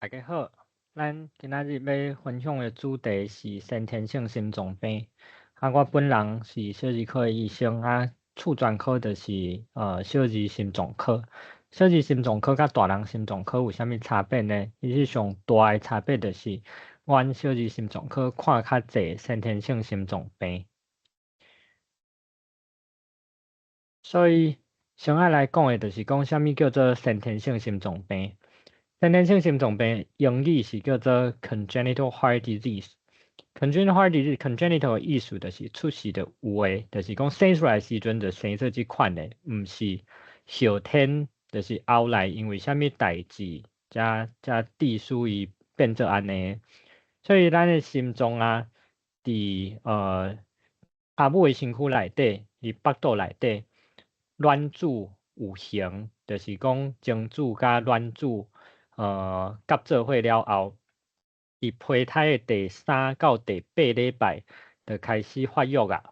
家好，咱今仔日欲分享的主題是先天性心臟病。啊，我本人是小兒科的醫生，啊，次專科就是小兒心臟科。小兒心臟科佮大人心臟科有啥物差別呢？其實上大的差別就是，阮小兒心臟科看較濟先天性心臟病。所以，先愛來講的就是講啥物叫做先天性心臟病。先天性心臟病英語是叫做 congenital heart disease。congenital heart disease，congenital 的意思就是出世就有的，就是講生出來時陣就生做這款的，毋是後天，就是後來因為啥物代誌，才致使伊變做按呢。所以咱的心臟啊，佇阿母的身軀內底，佇腹肚內底，卵子有形，就是講精子佮卵子合做伙了後，佇胚胎的第三到第八禮拜就開始發育啊。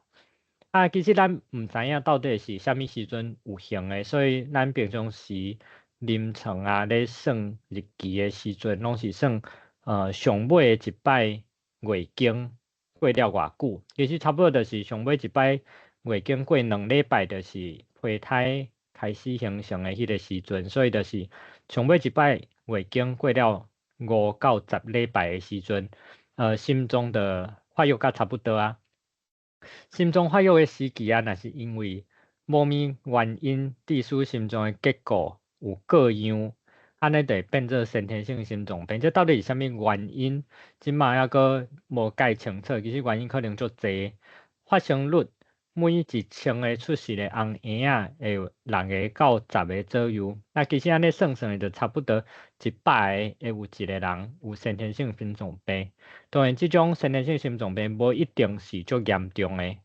啊，其實咱毋知影到底是啥物時陣有形的，所以咱平常時臨床啊咧算日期的時陣，攏是算上尾的一擺月經過了偌久。其實差不多就是上尾一擺月經過2禮拜，就是胚胎開始形成的彼個時陣，所以就是上尾一擺月經過了5到10禮拜的時陣，心臟就發育甲差不多啊。心臟發育的時期啊，若是因為某物原因致使心臟的結構有過樣，按呢就會變做先天性心臟病。這到底是啥物原因？這馬猶閣無蓋清楚。其實原因可能足濟，發生率每1000個出世的紅嬰仔會有六個到十個左右。啊，其實按呢算算就差不多100個會有一個人有先天性心臟病。當然，這種先天性心臟病無一定是足嚴重的。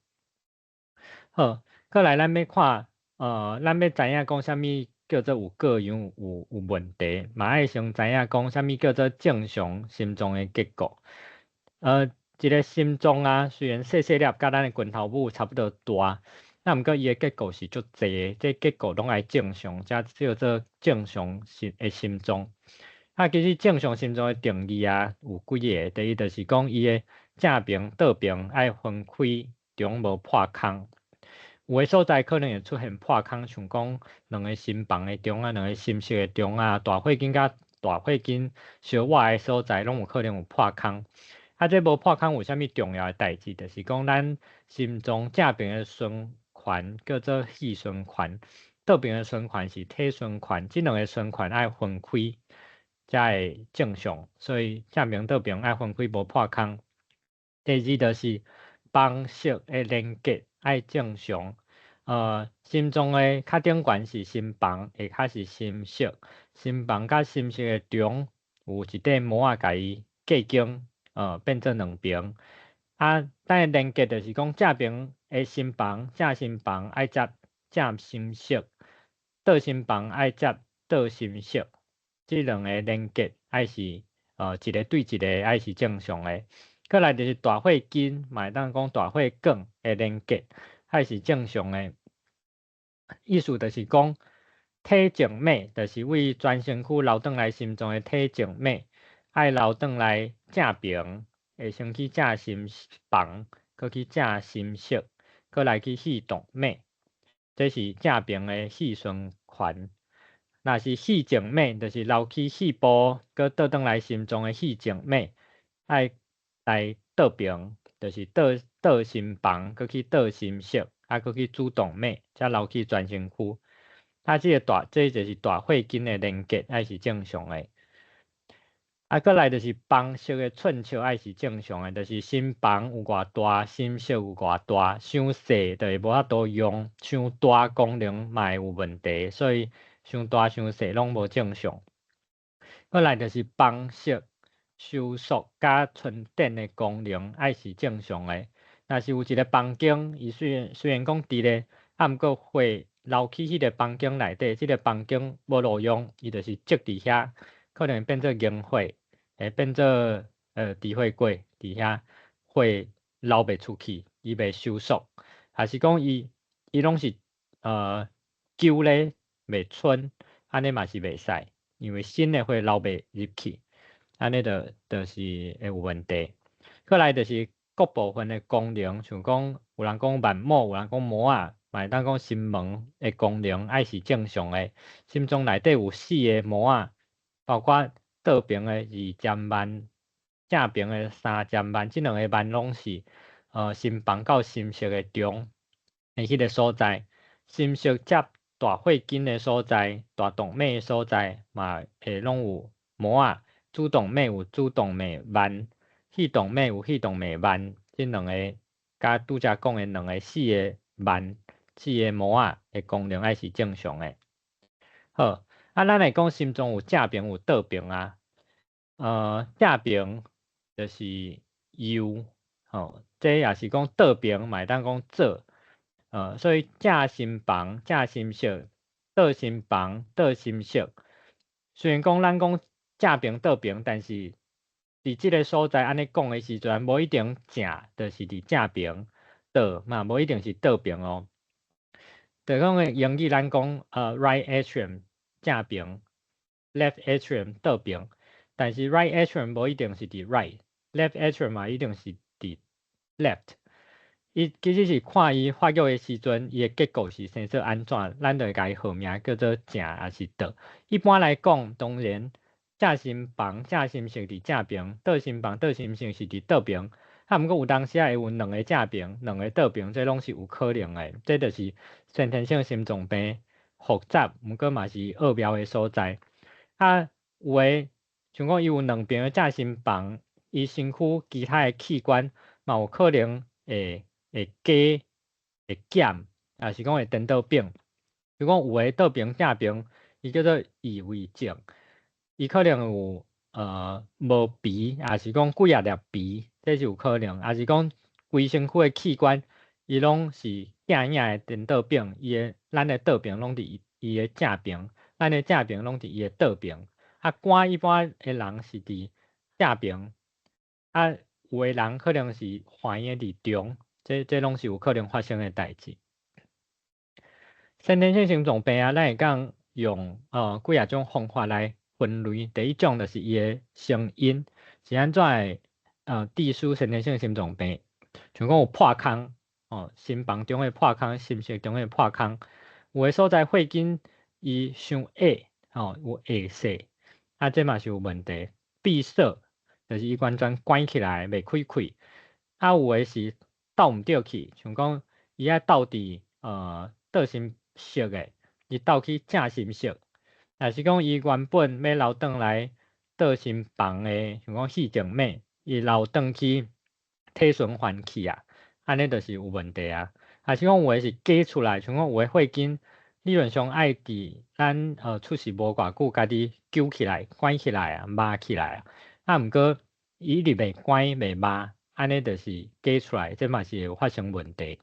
好，過來咱欲看，咱欲知影講啥物叫做有過樣有問題，嘛愛先知影講啥物叫做正常心臟的結構。一個心臟啊，雖然細細粒，佮咱的拳頭母差不多大，啊，毋過伊的結構是足濟的，這結構攏愛正常，才叫做正常心的心臟。啊，其實正常心臟的定義啊，有幾个，第一就是講伊的正爿、倒爿愛分開，中無破空。有的所在可能會出現破空，像講兩个心房的中啊，兩个心室的中啊，大血管佮大血管相倚的所在，攏有可能有破空。啊，這無破空有啥物重要的代誌？就是講咱心臟正爿的循環叫做血循環，倒爿的循環是體循環，這兩个循環愛分開才會正常，所以正爿倒爿愛分開無破空。第二就是房室的連結愛正常，心臟的較頂懸是心房，下跤是心室，心房佮心室的中有一塊膜仔共伊隔間。變做兩爿。啊，咱的連結就是講正爿的心房，正心房愛接正心室，倒心房愛接倒心室。這兩个連結愛是一个對一个愛是正常的。過來就是大血筋，嘛會當講大血管的連結愛是正常的。意思就是講體靜脈，就是為全身軀流轉來心臟的體靜脈，愛流轉來正爿，會先去正心房，閣去正心室，閣來去肺動脈，這是正爿的血循環。若是肺靜脈，就是流去肺部，閣倒轉來心臟的肺靜脈，愛來倒爿，就是倒倒心房，閣去倒心室，啊，閣去主動脈，才流去全身軀。啊，這个大，這就是大血筋的連結，愛是正常的。啊，過來就是房室的寸尺愛是正常的，就是心房有偌大，心室有偌大，傷細就會無法度用，傷大功能嘛會有問題，所以傷大傷細攏無正常。過來就是房室收縮佮伸展的功能愛是正常的。若是有一个房間，伊雖然講佇咧，啊，毋過血流去彼个房間內底，這个房間無路用，伊就是積佇遐，可能變做凝血。會變做低血過佇遐，血流袂出去，伊袂收縮，還是講伊攏是久咧袂伸，按呢嘛是袂使，因為新的血流袂入去。按呢就是會有問題。過來就是各部分的功能，像講有人講瓣膜，有人講膜仔，嘛會當講心門的功能愛是正常的。心臟內底有四个膜仔，包括倒爿的二尖瓣，正爿的三尖瓣，這兩个瓣攏是心房到心室的中的彼个所在。心室接大血筋的所在，大動脈的所在，嘛會攏有膜仔。主動脈有主動脈瓣，細動脈有細動脈瓣，這兩个佮拄才講的兩个四个瓣、四个膜仔的功能愛是正常的。好，啊，咱來講心臟有正爿有倒爿啊。正爿就是右，吼，這也是講倒爿嘛會當講左，所以正心房、正心室、倒心房、倒心室。雖然講咱講正爿倒爿，但是佇這个所在按呢講的時陣，無一定正就是佇正爿，倒嘛無一定是倒爿哦。就講的英語咱講right atrium 正爿，left atrium 倒爿，但是 right atrium 無一定是佇 right，left atrium 嘛一定是佇 left。伊其實是看伊發育的時陣，伊的結構是生做按怎，咱就會共伊號名叫做正抑是倒。一般來講，當然正心房、正心室佇正爿，倒心房、倒心室是佇倒爿。啊，毋過有當時仔會有兩个正爿、兩个倒爿，這攏是有可能的。這就是先天性心臟病複雜，毋過嘛是奧妙的所在。啊，有的像講伊有兩爿的正心房，伊身軀其他的器官嘛有可能會加、會減，抑是講會顛倒變。比如講有的倒爿正爿，伊叫做異位症，伊可能有無皮，抑是講幾仔粒皮，這是有可能，抑是講規身軀的器官，伊攏是鏡影的顛倒變，伊的咱的倒爿攏佇伊的正爿，咱的正爿攏佇伊的倒爿。啊，肝一般的人是佇正爿，啊，有的人可能是橫的佇中，這攏是有可能發生的代誌。先天性心臟病啊，咱會當用幾仔種方法來分類。第一種就是伊的成因是按怎會致使先天性心臟病，像講有破空，哦，心房中的破空，心室中的破空，有的所在血筋伊傷狹，吼，有狹細，啊，這嘛是有問題。閉塞就是伊完全關起來袂開氣，啊，有的是鬥毋著去，像講伊愛鬥佇倒心室的，伊鬥去正心室，若是講伊原本欲流轉來倒心房的，像講細靜脈，伊流轉去體循環去啊，按呢就是有問題啊。抑是講有的是假出來，像講有的血筋理論上愛佇咱出世無偌久，家己揪起來、關起來啊、麻起來啊，啊，毋過伊一直袂關袂麻，按呢就是假出來，這嘛是會發生問題。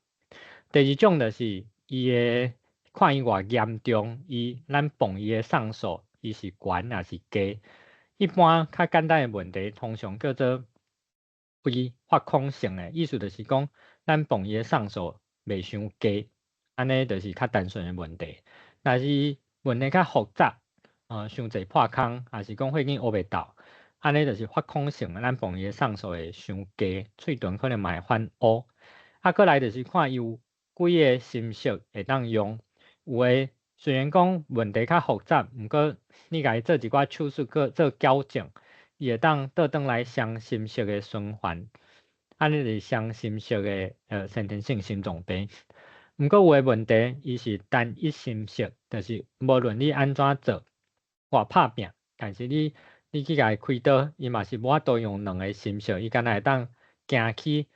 第二種就是伊的看伊偌嚴重，伊咱磅伊的送數，伊是懸抑是低。一般較簡單的問題，通常叫做非發孔性的，意思就是講，咱磅伊的送數袂傷低，按呢就是較單純的問題。若是問題較複雜，傷濟破空，抑是講血筋烏白鬥，按呢就是發孔性的，咱磅伊的送數會傷低，喙唇可能嘛會反烏。啊，過來就是看伊有幾个心室會當用，有的雖然講問題較複雜，毋過你共伊做一寡手術，閣做矯正，伊會當倒轉來雙心室的循環，按呢就是雙心室的先天性心臟病。毋過有的問題，伊是單一心室，就是無論你按怎做，偌拍拚，但是你去共伊開刀，伊嘛是無法度用兩个心室，伊干焦會當行去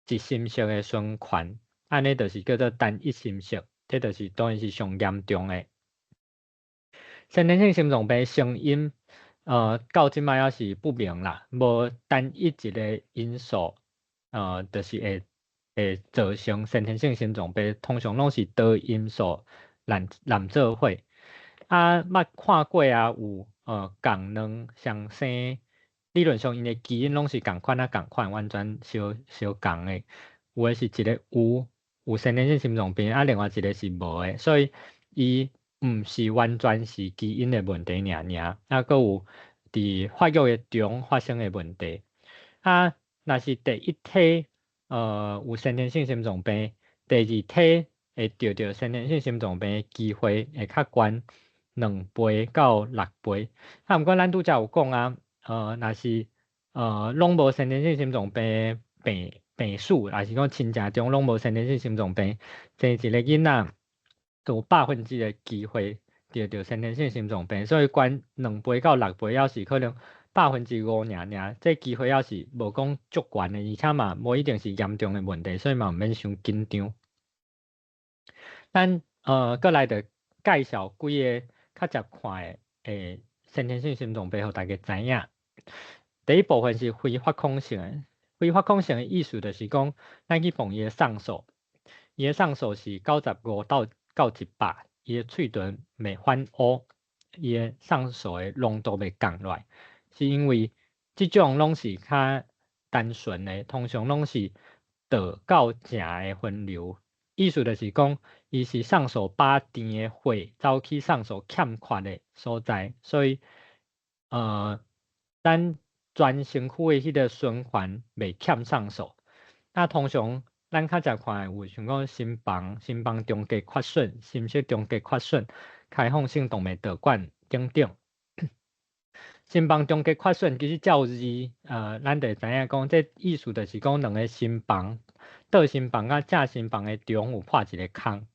一心室的循環，按呢就是叫做單一心室，這就是當然是上嚴重的。先天性心臟病成因，到這擺猶是不明啦，無單一一个因素，就是會造成先天性心臟病，通常攏是多因素攬做伙。啊，捌看過啊，有仝卵雙生，理論上𪜶的基因攏是仝款啊仝款，完全相相仝的。有的是一个有先天性心臟病，啊，另外一个是無的，所以伊毋是完全是基因的問題爾爾，啊，閣有佇發育的中發生的問題。啊，若是第一胎有先天性心臟病，第二胎會著著先天性心臟病的機會會較懸2倍到6倍。啊，毋過咱拄才有講啊，若是攏無先天性心臟病的病史，抑是講親情中攏無先天性心臟病，生一個囡仔，就有1%的機會著著先天性心臟病，所以懸兩倍到六倍，猶是可能5%爾爾，這機會猶是無講足懸的，而且嘛無一定是嚴重的問題，所以嘛毋免傷緊張。咱閣來就介紹幾个較捷看的先天性心臟病，予大家知影。第一部分是非發孔性的，非發孔性的意思就是講，咱去磅伊的送數，伊的送數是95到100，伊的喙唇袂反烏，伊的送素的濃度袂降落來，是因為這種攏是較單純的，通常攏是倒到正的分流，意思就是講，伊是送素飽甜的血走去送素欠缺的所在，所以咱全身軀的彼个循環袂欠送素。那通常咱較捷看的有像講心房、心房中隔缺損、心室中隔缺損、開放性動脈導管等等。心房中隔缺損其實照字，咱就會知影講，這意思就是講兩个心房，倒心房佮正心房的中有破一个空，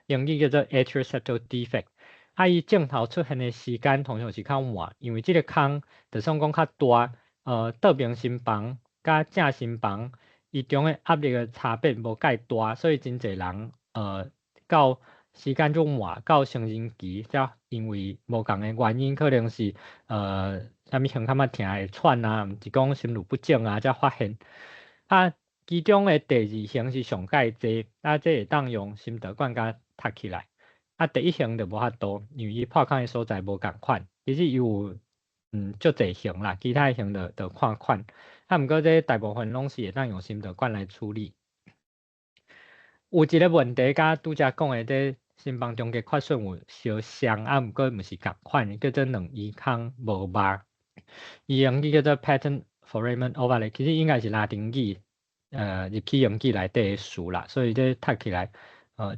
英語叫做 atrial septal defect。啊，伊症頭出現的時間通常是較晚，因為這个空就算講較大，倒邊心房佮正心房伊中的壓力的差別無蓋大，所以真濟人到時間足晚，到成人期才因為無仝的原因，可能是啥物胸腔仔疼會喘啊，毋是講心律不整啊，才發現。啊，其中的第二型是上蓋濟，啊，這會當用心導管共塞起來。啊，第一型就無法度，因為伊破空的所在無仝款。其實伊有足濟型啦，其他的型就看款。啊，毋過這大部分攏是會當用心導管來處理。有一个問題，佮拄才講的這心房中隔缺損有相像，啊，毋過毋是仝款，叫做兩醫空無肉。伊英語叫做 patent foramen ovale，其實應該是拉丁語，入去英語內底的詞啦，所以這讀起來，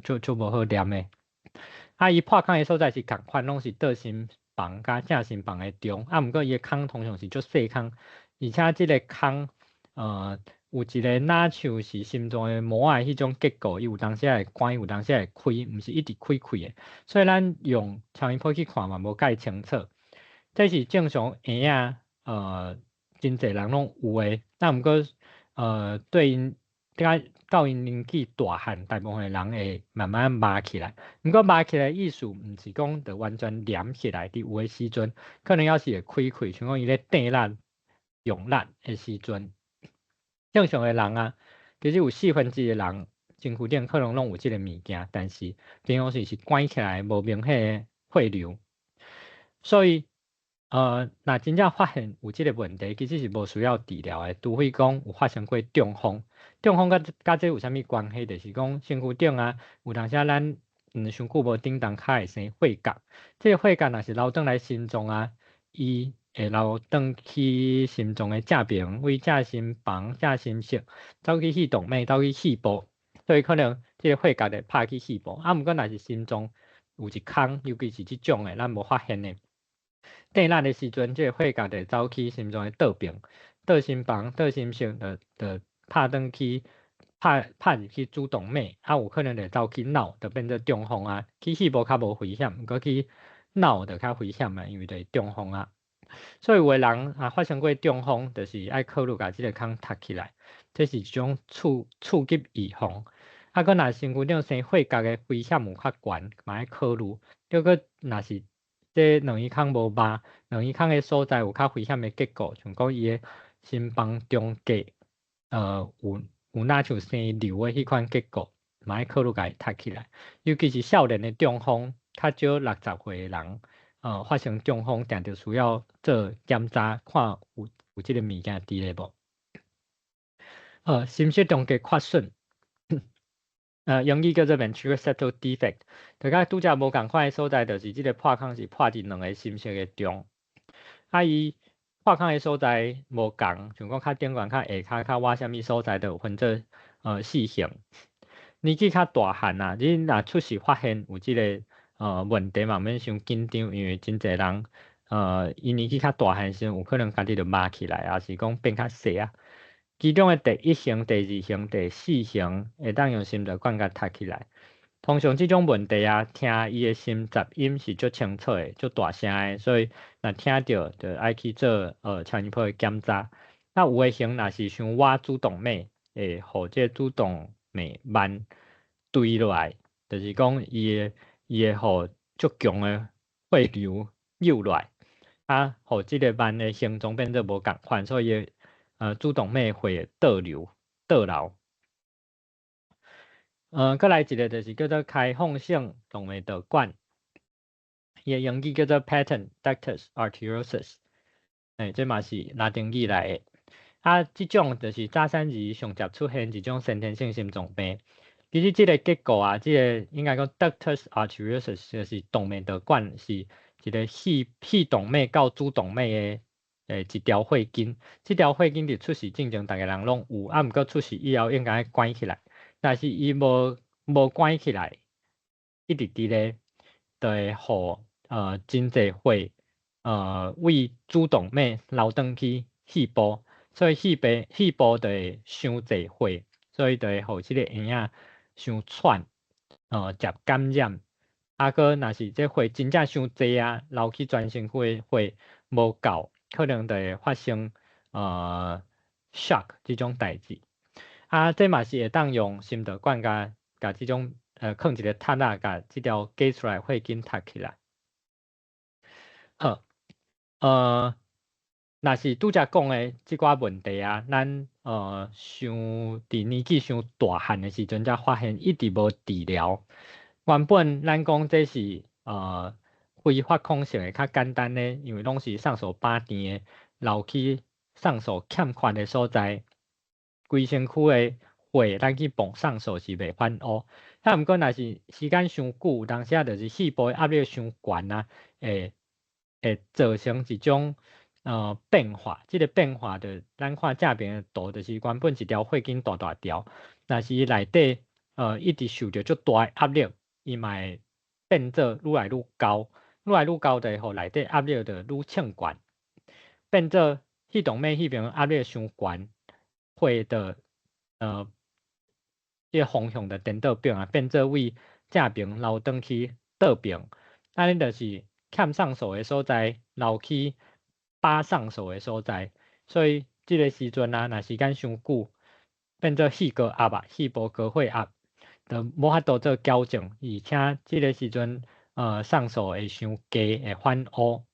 足無好念的。啊，伊破空的所在是仝款，攏是倒心房佮正心房的中，啊，毋過伊的空通常是足細空，而且這个空，有一个若像是心臟的膜仔彼種結構，伊有當時會關，有當時會開，毋是一直開開的，所以咱用超音波去看嘛，無蓋清楚。這是正常嬰仔，真濟人攏有的，但毋過，對𪜶到𪜶年紀大漢，大部分的人會慢慢麻起來。毋過麻起來意思，毋是講就完全黏起來，佇有的時陣可能猶是會開開，像講伊咧硩力、用力的時陣。正常的人啊，其實有1/4的人身軀頂可能攏有這个物件，但是平常時是關起來，無明顯的血流。所以，若真正發現有這个問題，其實是無需要治療的，除非講有發生過中風。中風佮這有啥物關係？就是講身軀頂啊，有當時咱傷久無振動，跤會生血結。這个血結若是流轉來心臟啊，伊會流轉去心臟的正邊，為正心房、正心室，走去肺動脈，走去肺部，所以可能這个血結會拍去肺部。啊，毋過若是心臟有一空，尤其是這種的，咱無發現的，硩力的時陣，這个血結就會走去心臟的倒邊，倒心房、倒心室，就拍轉去，拍入去主動脈，啊，有可能就會走去腦，就變做中風啊。去肺部較無危險，毋過去腦就較危險啊，因為就會中風啊。所以有的人啊發生過中風，就是愛考慮共這个空塞起來，這是一種次級預防。啊，閣若身軀頂生血結的危險有較懸，嘛愛考慮。抑閣若是這兩耳孔無肉，兩耳孔的所在有較危險的結構，像講伊的心房中隔，有若像生瘤的彼款結構，嘛愛考慮共伊塞起來。尤其是少年的中風，較少60歲的人，發生中風，定著需要做檢查，看有這个物件佇咧無。心室中隔缺損，英語叫做 ventricular septal defect，就佮拄才無仝款的所在，就是這个破空是破佇兩个心室的中。啊，伊破空的所在無仝，像講較頂懸、較下跤、較倚啥物所在，就有分做四型。年紀較大漢啊，你若出世發現有這个問題嘛，免傷緊張，因為真濟人伊年紀較大漢時陣，有可能家己就麻起來，抑是講變較細仔。其中的第一型、第二型、第四型會當用心導管共塞起來。通常這種問題啊，聽伊的心雜音是足清楚的、足大聲的，所以若聽著就愛去做超音波的檢查。啊，有的型若是傷倚主動脈，會予這个主動脈瓣墜落來，就是講伊會予足強的血流湧落來，啊，予這个瓣的形狀變做無仝款，所以伊的主動脈會倒流、倒流。閣來一个就是叫做開放性動脈導管，伊的英語叫做 patent ductus arteriosus，這嘛是拉丁語來的。啊，這種就是早產兒上捷出現一種先天性心臟病。其實這个結構啊，這个應該講 ductus arteriosus 就是動脈導管，是一个細動脈到主動脈的一條血筋。這條血筋佇出世進前，逐个人攏有，啊，毋過出世以後應該愛關起來。但是伊無關起來，一直佇咧，就會予真濟血為主動脈流轉去肺部，所以肺部就會傷濟血，所以就會予這个嬰仔傷喘，捷感染。啊，閣若是這血真正傷濟啊，流去全身軀的血無夠，可能就會發生shock 這種代誌。啊，這嘛是會當用心導管共這種囥一个塞仔，共這條擠出來血筋塞起來。好，若是拄才講的這寡問題啊，咱傷佇年紀傷大漢的時陣才發現，一直無治療。原本咱講這是非發空性的較簡單的，因為攏是送數飽甜的，流去送數欠缺的所在，規身軀的血咱去泵送數是袂反烏。啊，毋過若是時間傷久，有當時啊就是肺部的壓力傷懸啊，會造成一種變化。這个變化就咱看正邊的圖，就是原本一條血筋大大條，若是伊內底一直受著足大的壓力，伊嘛會變做愈來愈厚，愈來愈厚就會予內底壓力就愈衝懸，變做肺動脈彼邊壓力傷懸，血就這个方向就顛倒變啊，變做為正爿流轉去倒爿，按呢就是欠送數的所在流去飽送數的所在，所以這个時陣啊，若時間傷久，變做肺高壓啊，肺部高血壓，就無法度做矯正，而且這个時陣送數會傷低，會反烏。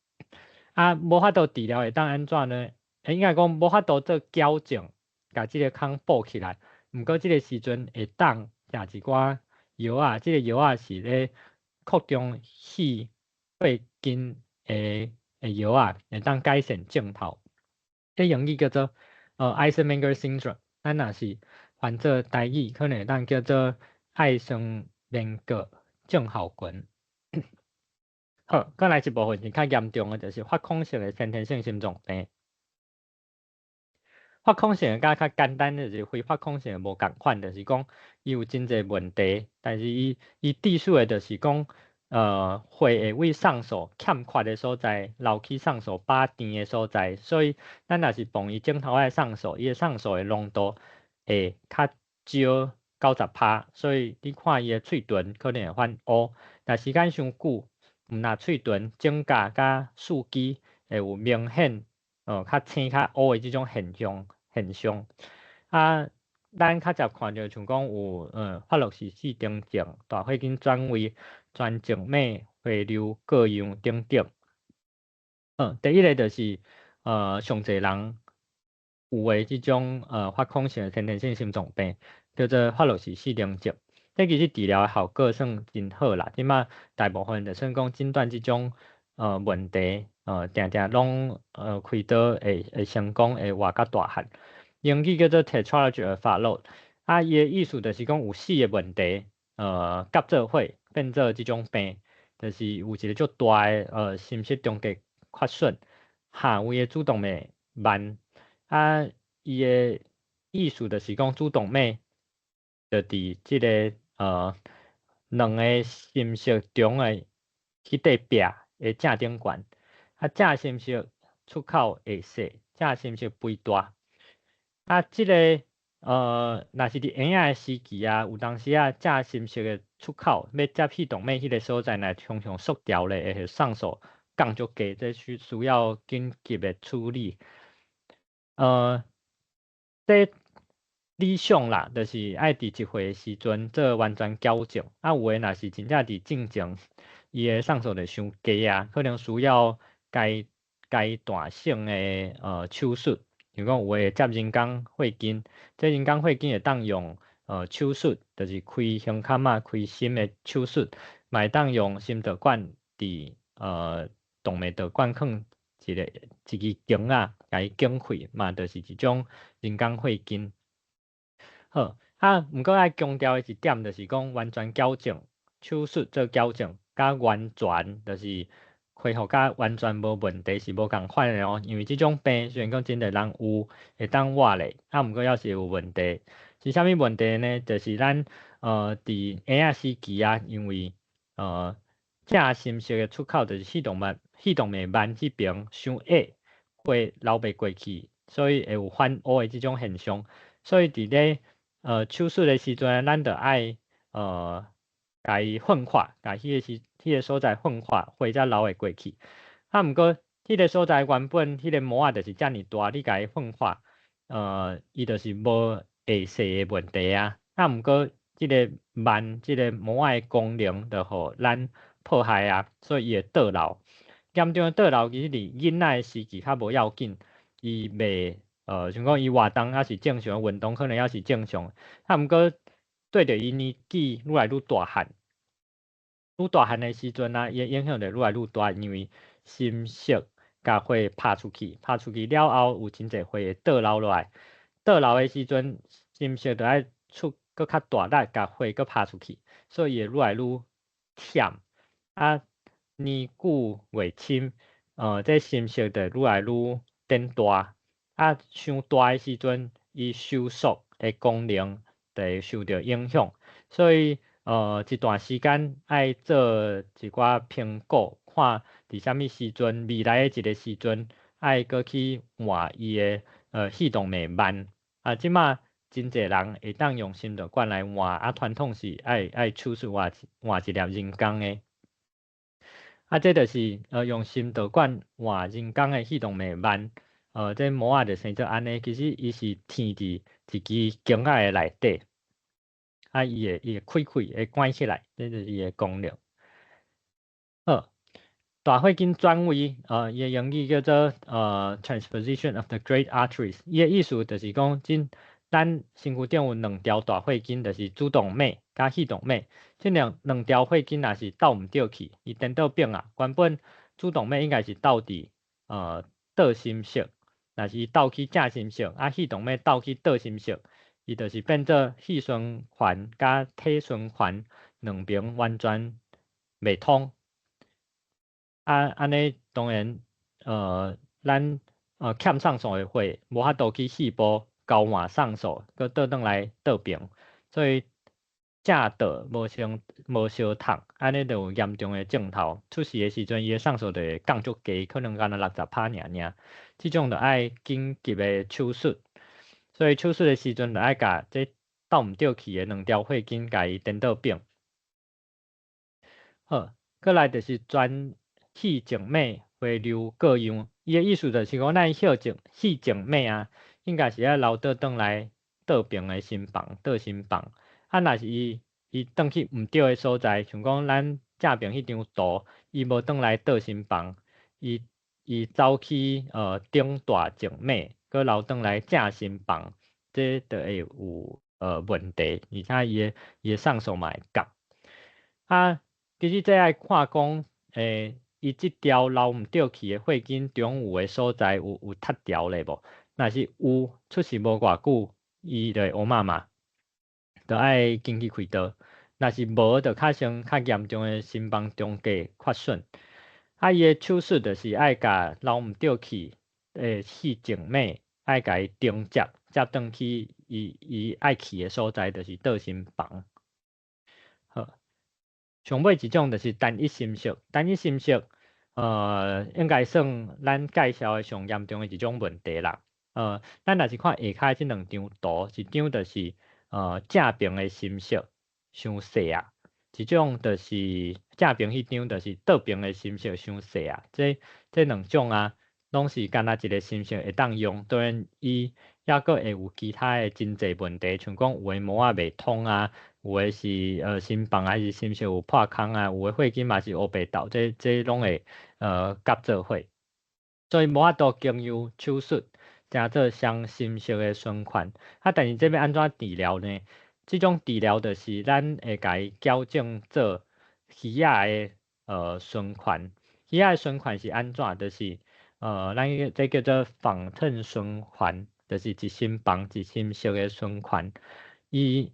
啊，無法度治療會當按怎呢？應該講無法度做矯正，共這个空補起來。毋過這个時陣會當食一寡藥仔，這个藥仔是咧擴張肺血筋的藥仔，會當改善症頭。這英語叫做Eisenmenger syndrome，咱若是翻做台語，可能會當叫做艾森曼格症候群。好，閣來一部分是較嚴重的，就是發空性的先天性心臟病。發空性的佮較簡單，就是非發空性的無仝款，就是講伊有真濟問題，但是伊致死的就是講，血會為送數欠缺的所在，流去送數飽甜的所在，所以咱若是泵伊整頭仔送數，伊的送數的濃度會較少90%，所以你看伊的喙唇可能會反烏，若時間傷久，毋若喙唇、指甲佮四肢會有明顯較青較烏的這種現象。啊，咱較捷看著像講有法樂氏四徵症、大血筋轉位、全靜脈血流過樣等等。第一个就是上濟人有的這種發空性的先天性心臟病，叫做法樂氏四徵症。這其實治療的效果算真好啦，這馬大部分就算講診斷這種問題，定定攏開刀會成功，會活較大漢。英語叫做 Tetralogy of Fallot，啊，伊的意思就是講有四个問題，合做伙變做這種病，就是有一個足大的心室中隔缺損，下位的主動脈慢。啊，伊的意思就是講主動脈就佇這个兩个心室中的彼塊壁的正頂懸。啊，正心室出口會細，正心室肥大。啊，這个若是佇嬰仔的時期啊，有當時啊，正心室的出口欲接肺動脈彼个所在，若常常縮掉咧，會予送數降足低，這需要緊急的處理。這理想啦，就是愛佇1歲的時陣做完全矯正。啊，有的若是真正佇進前，伊的送數就傷低啊，可能需要階段性的手術。像講有的會接人工血筋，這人工血筋會當用手術，就是開胸坎仔、開心的手術，嘛會當用心導管佇動脈導管囥一支弓仔，共伊弓開，嘛就是一種人工血筋。好，啊，毋過愛強調的一點就是講，完全矯正手術做矯正，佮完全就是恢復甲完全無問題是無仝款的哦。因為這種病雖然講真濟人有會當活咧，啊，毋過猶是有問題。是啥物問題呢？就是咱佇嬰仔時期啊，因為正心室的出口就是肺動脈瓣彼爿傷狹，血流袂過去，所以會有反烏的這種現象。所以佇咧手術的時陣，咱著愛共伊分化，共彼个所在分化，血才流會過去。啊，毋過彼个所在原本彼个膜仔就是遮爾大，你共伊分化，伊就是無下細的問題啊。啊，毋過這个瓣，這个膜仔的功能就予咱破壞啊，所以伊會倒流。嚴重的倒流其實佇囡仔的時期較無要緊，伊袂像講伊活動猶是正常，運動可能猶是正常。啊，毋過對著伊年紀愈來愈大漢，愈大漢的時陣啊，伊的影響就愈來愈大，因為心室共血拍出去，拍出去了後有真濟血會倒流落來，倒流的時陣，心室就愛出閣較大力，共血閣拍出去，所以伊會愈來愈忝。啊，年久月深，這心室就愈來愈變大。啊，傷大的時陣，伊收縮的功能就會受著影響。所以，一段時間愛做一寡評估，看佇啥物時陣，未來的一个時陣，愛閣去換伊的肺動脈瓣。啊，這馬真濟人會當用心導管來換，啊，傳統是愛手術換一粒人工的。啊，這就是用心導管換人工的肺動脈瓣。這膜仔就生做按呢，其實伊是貼佇一支弓仔的內底，啊，伊會開開，會關起來，這就是伊的功能。好，大血筋轉位，伊的英語叫做transposition of the great arteries。伊的意思就是講，咱身軀頂有兩條大血筋，就是主動脈佮肺動脈。這兩條血筋若是鬥毋著去，伊顛倒反啊。原本主動脈應該是鬥佇倒心室，若是伊鬥去正心室，啊，肺動脈鬥去倒心室，伊就是變做血循環佮體循環兩邊完全袂通。啊，按呢當然，咱欠送素的血無法度去肺部交換送素，閣倒轉來倒爿，所以正倒無相無相仝，按呢就有嚴重的症頭。出事的時陣，伊的送素就會降足低，可能干焦60%爾爾。這種就愛緊急的手術。所以手術的時陣，就愛共這鬥毋著去的兩條血筋，共伊顛倒反。好，過來就是全肺靜脈回流過樣，伊的意思就是講，咱肺靜脈啊，應該是愛流倒轉來倒爿的心房，倒心房。啊，若是伊轉去毋對的所在，像講咱正爿彼張圖，伊無轉來倒心房，伊走去頂大靜脈，閣流轉來正心房，這就會有問題，而且伊的送素嘛會降。啊，其實這愛看講，伊這條流毋著去的血筋中有的所在有脫掉咧無？若是有，出事無偌久，伊就會烏麻麻，就愛緊急開刀。若是無，就較先較嚴重的心房中隔缺損。啊，啊，伊的手術就是愛共流毋著去的細靜脈，愛共伊重接，接轉去伊伊愛去的所在，就是倒心房。好，上尾一種就是單一心室，單一心室，應該算咱介紹的上嚴重的一種問題啦。咱若是看下跤這兩張圖，一張就是正爿的心室傷細啊，一種就是正爿彼張就是倒爿的心室傷細啊。這兩種啊，攏是干焦一个心室會當用，當然伊抑閣會有其他的真濟問題，像講有的膜仔袂通啊，有的是心房還是心室有破空啊，有的血筋嘛是烏白豆，這攏會夾做伙，所以無法度經由手術，成做雙心室的循環。啊，但是這欲按怎治療呢？這種治療就是咱會共伊矯正做魚仔的循環。魚仔的循環是按怎？就是咱這叫做訪騰循環，就是一心房一心室的循環。伊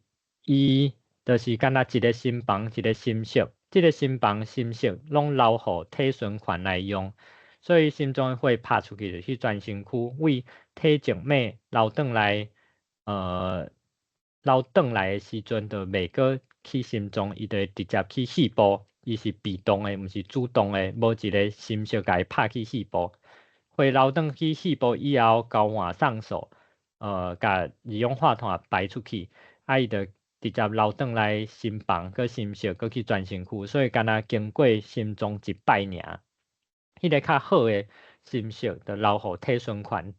就是干焦一个心房一个心室，這个心房心室攏留予體循環來用，所以心臟的血拍出去就去全身區，為體靜脈流轉來，流轉來的時陣就袂閣去心臟，伊就會直接去肺部，伊是被動的，毋是主動的，無一个心室共伊拍去肺部。血流轉去肺部以後，交換送素，共二氧化碳排出去，啊，伊就直接流轉來心房，閣心室，閣去全身區，所以干焦經過心臟一擺爾。彼个較好的心室就留予體循環。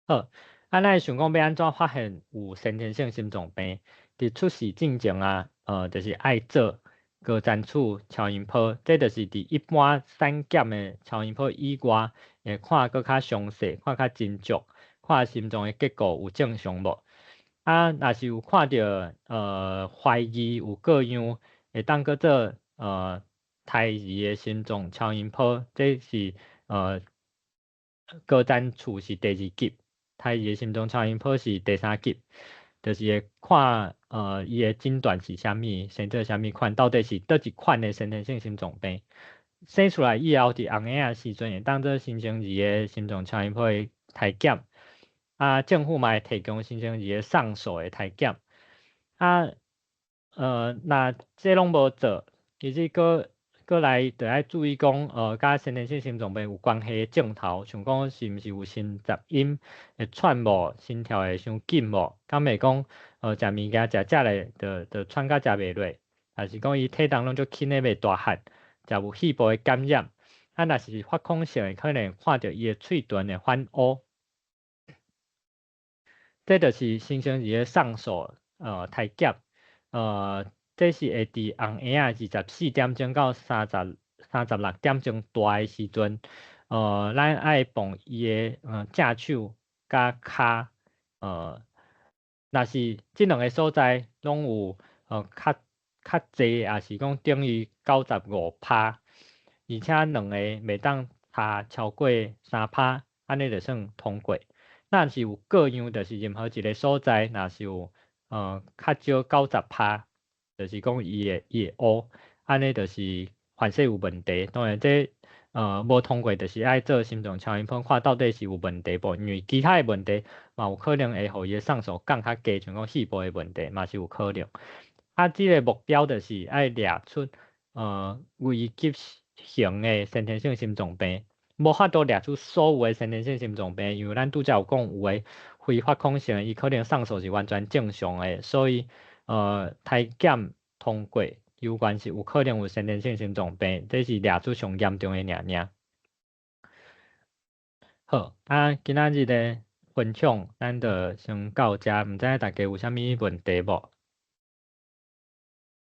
好，啊，咱會想講欲按怎發現有先天性心臟病？佇出世進前啊，就是愛做高層次超音波，這就是佇一般產檢的超音波以外，會看閣較詳細，看較真足，看心臟的結構有正常無？啊，若是有看著懷疑有各樣，會當閣做胎兒的心臟超音波，這是高層次是第二級，胎兒的心臟超音波是第三級，就是會看伊的診斷是啥物，生做啥物款，到底是佗一款的先天性心臟病。生出來以後，佇紅嬰仔時陣會當做新生兒的心臟超音波的篩檢，啊，政府嘛會提供新生兒的送素的篩檢。啊，若這攏無做，其實閣來就愛注意講，佮先天性心臟病有關係的症頭，像講是毋是有心雜音，會喘無，心跳會傷緊無，敢會講，食物件食食咧，就喘甲食袂落，還是講伊體重攏足輕的袂大漢，食有肺部的感染，啊，若是發空性的，可能看著伊的喙唇會反烏。這就是新生兒的送素，篩檢，這是會佇紅嬰仔24點鐘到36點鐘大的時陣，咱愛磅伊的正手佮跤，若是這兩个所在攏有較濟，抑是講等於95%，而且兩个袂當差超過3%，按呢就算通過。若是有各樣，就是任何一个所在，若是有較少90%，就是講伊會烏，按呢就是凡勢有問題。當然這無通過，就是愛做心臟超音波，看到底是有問題無？因為其他的問題嘛有可能會予伊的送素降較低，像講肺部的問題嘛是有可能。啊，這个目標就是愛掠出危急型的先天性心臟病，無法度掠出所有的先天性心臟病，因為咱拄才有講有的非發空性的，伊可能送素是完全正常的，所以篩檢通過，有關是有可能有先天性心臟病，這是掠出上嚴重的爾爾。好，啊，今仔日的分享，咱就先到遮，毋知影大家有啥物問題無？